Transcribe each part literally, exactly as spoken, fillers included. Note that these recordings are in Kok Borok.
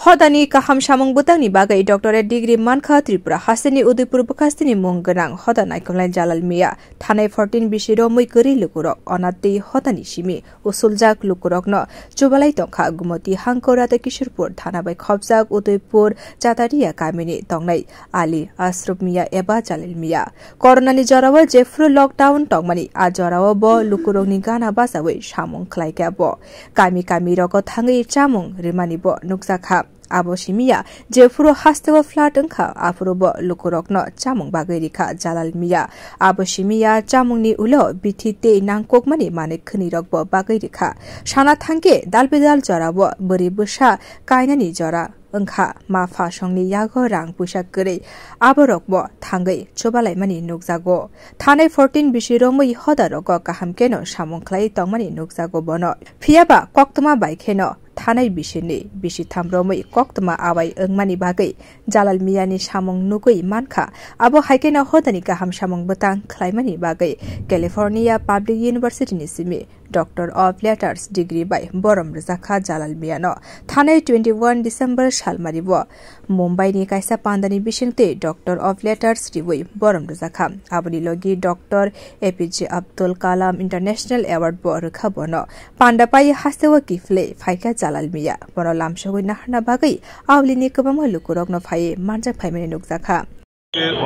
Hodani kaham samung bwtangni bagwi doctorate degree mankha Tripura hasteni Udaipur bwkhasteni mung gwnang hoda naikolnai Jalal Miya. Thanai fourteen bisi romwi kwrwi lukurok onatwi hodani simi usuljak lukurokno chubalai tongkha Gumoti hangko Radha Kishorpur thana bai khopjak Udaipur Chataria kamini tongnai Ali Asruf Miya eba Jalal Miya. Coronani jorao jephru lockdown tongmani, a jorao bo lukurokni gana bachawi samung khlaikha bo. Kami kami rogo thangwi chamung rimani bo nukjakha. Abo simiya jephuru hasteo flat wngkha, aphuru bo lukurokno chamung bagwi rikha Jalal Miya. Abo simiya chamungni ulo bithi tei nangkukmani manwi khwnirokbo bagwi rikha. Sana thangkhe dalbidal jorao bwrwi bwsa kainani jora wngkha, ma pha songni yago rang puisa kwrwi, aborokbo thangwi chubalaimani nukjago. Thanai fourteen bisi romwi hoda rogo kaham keno samung khlai tongmani nukjago bono. Phiyaba koktwma bai kheno thanai bisini bisi tham romwi koktwma abai wngmani bagwi Jalal Miyani samung nugwi mankha. Abo hai kheno hodani kaham samung bwtang khlaimani bagwi California Public University ni simi Doctor of Letters degree bai borom rwjakha Jalal Miyano. Thanai twenty-one December salmari bo Mumbai ni kaisa pandani bisingtwi Doctor of Letters riwi borom rwjakha. Aboni logi Doctor A P J Abdul Kalam International Award bo rwkha bono. Panda pai hasteo kifle phaikha Jalal Miya. Bono lamsogwi naharna bagwi aulini kwbangma lukurokno phaiwi manjak phaimani nukjakha.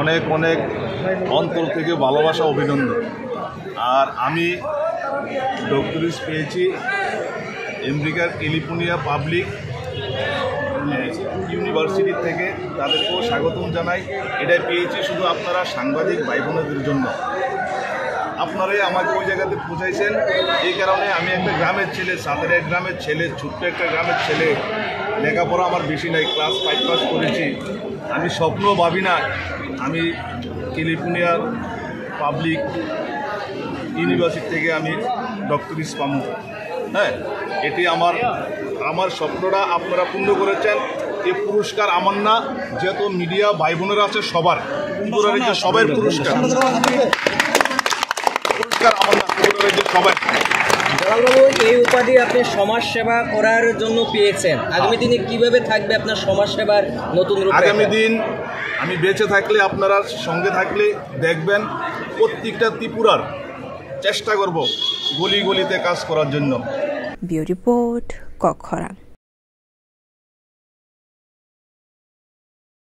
অনেক অনেক অন্তর থেকে ভালোবাসা, অভিনন্দন। আর আমি ডক্টরেট পেয়েছি আমেরিকার California public university থেকে, তাদেরকেও স্বাগতম জানাই। এটা পেয়েছি শুধু আপনারা সাংবাদিক ভাই বোনদের জন্য। আপনারাই আমাকে ওই জায়গাতে পৌঁছাইছেন, এই কারণে আমি একটা গ্রামের ছেলে, সাতারিয়া গ্রামের ছেলে, ছোট্ট একটা গ্রামের ছেলে, লেখাপড়া আমার বেশি নাই, ক্লাস ফাইভ পাস করেছি। আমি স্বপ্ন ভাবি না আমি ক্যালিফোর্নিয়ার পাবলিক ইউনিভার্সিটি থেকে আমি ডক্টরেট পাবো। হ্যাঁ, এটি আমার, আমার স্বপ্নটা আপনারা পূর্ণ করেছেন। এই পুরস্কার আমার না, যত মিডিয়া ভাই বোনেরা আছে সবার, ত্রিপুরা রাজ্যের সবাই পুরস্কার। পুরস্কার আমার না, ত্রিপুরা রাজ্যের সবাই। জালালবাবু, এই উপাধি আপনি সমাজ সেবা করার জন্য পেয়েছেন, আগামী দিনে কিভাবে থাকবে আপনার সমাজ সেবার নতুন রূপ? আগামী দিন আমি বেঁচে থাকলে, আপনারা সঙ্গে থাকলে দেখবেন, প্রত্যেকটা ত্রিপুরার চেষ্টা করব গলি গলিতে কাজ করার জন্য। Bureau Report, Kokkhorang.